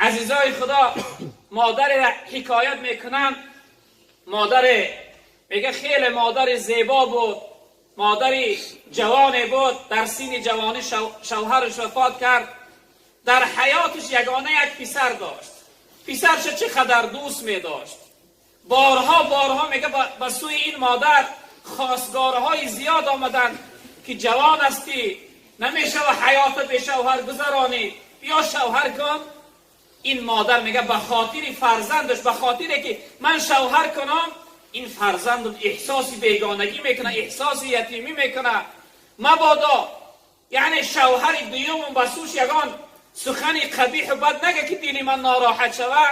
Азизои Худо, модаре ҳикоят мекунанд. Модаре, мега, хеле модари зебо буд, модари ҷавоне буд. Дар синни ҷавонӣ шавҳараш вафот кард. Дар ҳаёташ ягона як писар дошт. Писарша чӣ қадар дӯст медошт. Борҳо, борҳо, мега, ба сӯи ин модар хостгорҳои зиёд омаданд, ки ҷавон ҳастӣ, намешава ҳаёта бешавҳар гузаронӣ, биё шавҳар кун. Ин модар, мега, ба хотири фарзандаш, ба хотире ки ман шавҳар кунам, ин фарзандам эҳсоси бегонагӣ мекунад, эҳсоси ятимӣ мекунад, мабодо яъне шавҳари дуюмам ба сӯш ягон сухани қабиҳу бад нага, ки дили ман нороҳат шава.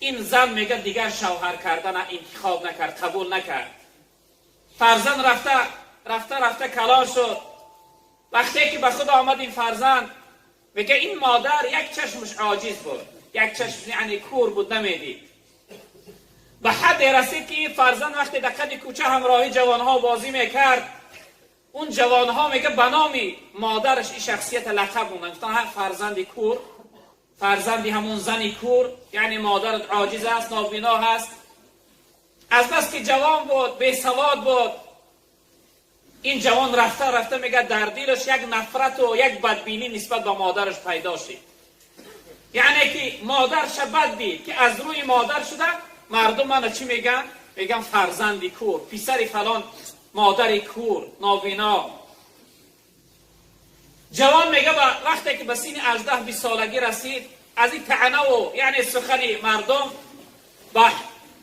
Ин зан, мега, дигар шавҳар кардана интихоб накард, қабул накард. Фарзанд рафта, рафта, рафта калон шуд. Вақте ки ба худ омад ин фарзанд, мега, ин модар як чашмаш оҷиз буд, як чашм, яъне кур буд, намедид. Ба ҳадде расид, ки ин фарзанд вақте дар қади кӯча ҳамроҳи ҷавонҳо бозӣ мекард, он ҷавонҳо, мега, ба номи модараш ин шахсията лақаб монданд. Гуфтанд: «Ҳа, фарзанди кур, фарзанди ҳамон зани кур, яъне модарат оҷиз аст, нобино ҳаст». Аз бас ки ҷавон буд, бесавод буд, ин ҷавон рафта, рафта, мега, дар дилаш як нафрату як бадбинӣ нисбат ба модараш пайдо шид. Яъне ки модарша бад дид, ки аз рӯи модар шуда мардум мана чӣ меган? Меган фарзанди кур, писари фалон модари кур, нобино. Ҷавон, мега, вақте ки ба синни 18-20 солагӣ расид, аз ин таънаву яъне сухани мардум ба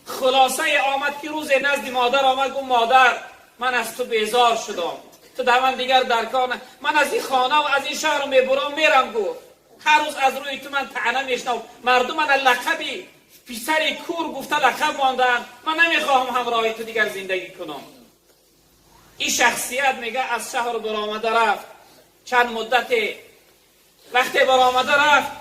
хулосае омад, ки рӯзе назди модар омад, гуфт: «Модар, ман аз ту безор шудам, ту дар ман дигар дар кор, ман аз ин хона ва аз ин шаҳр мебурам, мерам». Гуфт: «Ҳар рӯз аз рӯи ту ман таъна мешнавам, мардум мана лақаби писари кур гуфта лақаб мондаанд, ман намехоҳам ҳамроҳи ту дигар зиндагӣ кунам». Ин шахсият, мега, аз шаҳр баромада рафт. Чанд муддате вақте баромада рафт,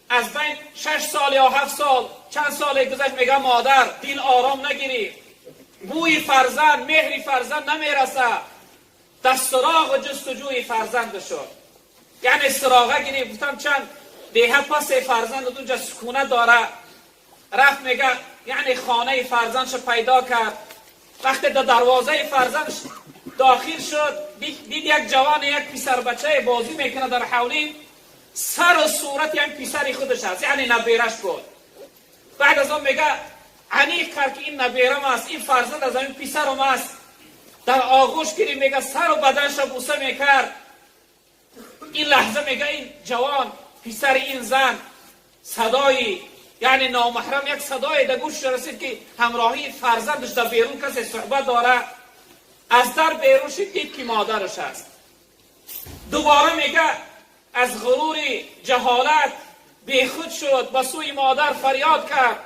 аз байн 6 сол ё 7 сол, чанд соле гузашт, мега, модар дил ором нагирифт, бӯи фарзанд, меҳри фарзанд намераса. Дар суроғу ҷустуҷӯи фарзанд шуд, яъне суроға гирифт. Гуфтам, чанд деҳа пасе фарзанд унҷа сукунат дора. Рафт, мега, яъне хонаи фарзандшо пайдо кард. Вақте дар дарвозаи фарзанд дохил шуд, дид як ҷавоне, як писарбачае бозӣ мекунад дар ҳавлӣ. Сару сурати ҳам писари худаш аст, яъне набераш буд. Баъд аз он, мега, аниқ кард, ки ин наберам аст, ин фарзанд аз ҳамин писарам аст. Дар оғӯш гирифт, мега, сару баданша буса мекард. Ин лаҳза, мега, ин ҷавон, писари ин зан, садои яъне номаҳрам, як садое дар гӯшаш расид, ки ҳамроҳии фарзандаш дар берун касе суҳбат дорад. Аз дар берун шид, дид, ки модараш аст. Дубора, мега, аз ғурури ҷаҳолат бехуд шуд, ба сӯи модар фарёд кард,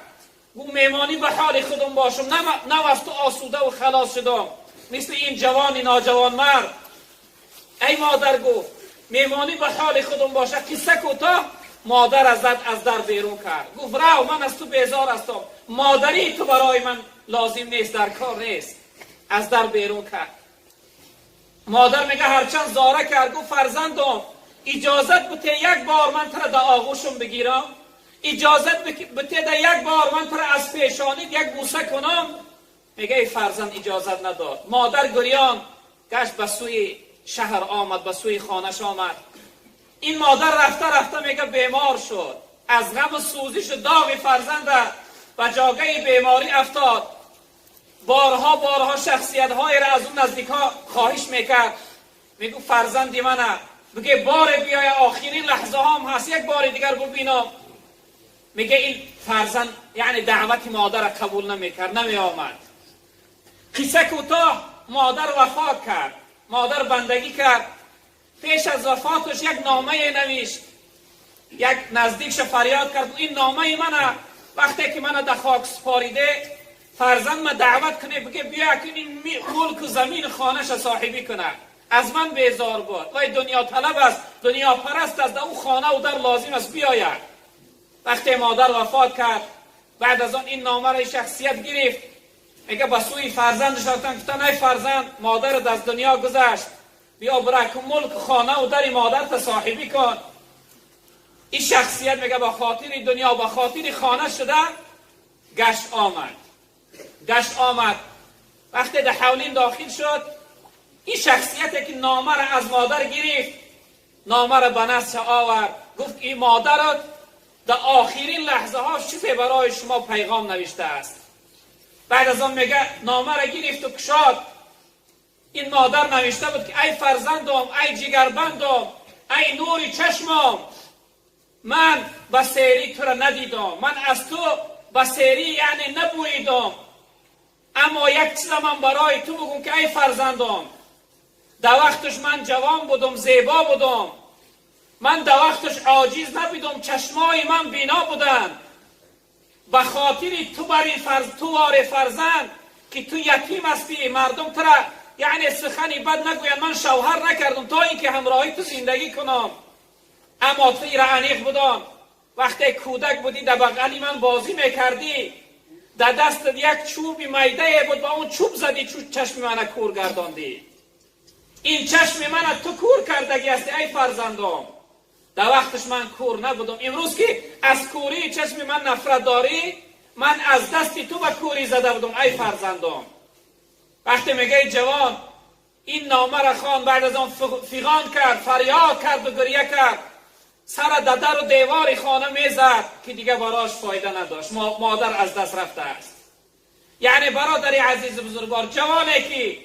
гуфт: «Мемонӣ ба ҳоли худам бошам, нав аз ту осудаву халос шудам, мисли ин ҷавони ноҷавонмард. Эй модар, — гуфт, — мемонӣ ба ҳоли худам боша». Қисса кӯтоҳ, модар аз дар берун кард, гуфт: «Рав, ман аз ту безор ҳастам, модарии ту барои ман лозим нест, дар кор нест». Аз дар берун кард. Модар, мега, ҳарчанд зора кард, гуфт: «Фарзандом, иҷозат бите, як бор ман тура дар оғӯшам бигирам, иҷозат бите, да як бор ман тура аз пешонит як бӯса кунам». Мега, эй фарзанд иҷозат надод. Модар гирён гашт, ба сӯи шаҳр омад, ба сӯи хонаш омад. Ин модар рафта, рафта, мега, бемор шуд. Аз ғаму сӯзишу доғи фарзанда ба ҷогаи беморӣ афтод. Борҳо, борҳо шахсиятҳоеро аз он наздикҳо хоҳиш мекард, мегӯ: «Фарзанди мана биге, боре биёя, охирин лаҳзаҳом ҳаст, як бори дигар бубинам». Мега, ин фарзанд яъне даъвати модарро қабул намекард, намеомад. Қисса кӯтоҳ, модар вафот кард, модар бандагӣ кард. Пеш аз вафоташ як номае навишт. Як наздикша фарёд кард: «Ин номаи мана, вақте ки мана дар хок супориде, фарзанд ма даъват куне, биге биё, ин мулку замин хонаша соҳибӣ кунад. Аз ман безор буд, вай дунёталаб аст, дунёпараст аст, дар ӯ хонаву дар лозим аст, биёяд». Вақте модар вафот кард, баъд аз он ин номаро шахсият гирифт, мега, ба сӯи фарзандаш рафтан, гуфтан: «Ай фарзанд, модарат аз дунё гузашт, биё, бирак, мулк, хонаву дари модарта соҳибӣ кун». این شخصیت میگه با خاطر دنیا، با خاطر خانه شده گشت آمد. گشت آمد. وقتی در حولین داخل شد، این شخصیت که نامه را از مادر گرفت، نامه را به نزد آورد، گفت این مادرت در آخرین لحظه ها چیزی برای شما پیغام نوشته است. بعد از آن میگه نامه را گرفت و کشاد. این مادر نوشته بود که ای فرزندم، ای جگربندم، ای نور چشمم، من به سیری تو را ندیدم، من از تو به سیری یعنی نبویدم، اما یک چیز من برای تو بگم که ای فرزندم، در وقتش من جوان بودم، زیبا بودم، من در وقتش عاجز نبودم، چشمای من بینا بودن، به خاطر تو برای تو وار فرزند که تو یتیم هستی، مردم تو را یعنی سخنی بد نگویند، من شوهر نکردم تا اینکه همراهی تو زندگی کنم، اما تو را انیق بودم. وقتی کودک بودی در بغلی من بازی میکردی، در دست یک چوب میده بود، با اون چوب زدی، چوب چشم من کور گرداندی، این چشم من تو کور کردگی هستی ای فرزندم. در وقتش من کور نبودم، امروز که از کوری چشم من نفرت داری، من از دست تو به کوری زده بودم ای فرزندم. وقتی میگه جوان این نامه را خوان، بعد از آن فیغان کرد، فریاد کرد و گریه کرد، سر در و دیوار خانه میزد که دیگه براش فایده نداشت، مادر از دست رفته است. یعنی برادر عزیز بزرگوار، جوانی که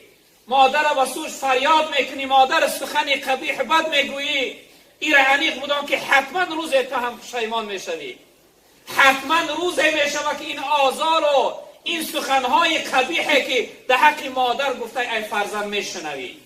مادر و سوش فریاد میکنی، مادر سخن قبیح بد میگویی، این را انیق بودم که حتما روز تو هم پشیمان میشوی، حتما روز میشوه که این آزار و این سخنهای قبیحه که در حق مادر گفته ای فرزند میشنوی.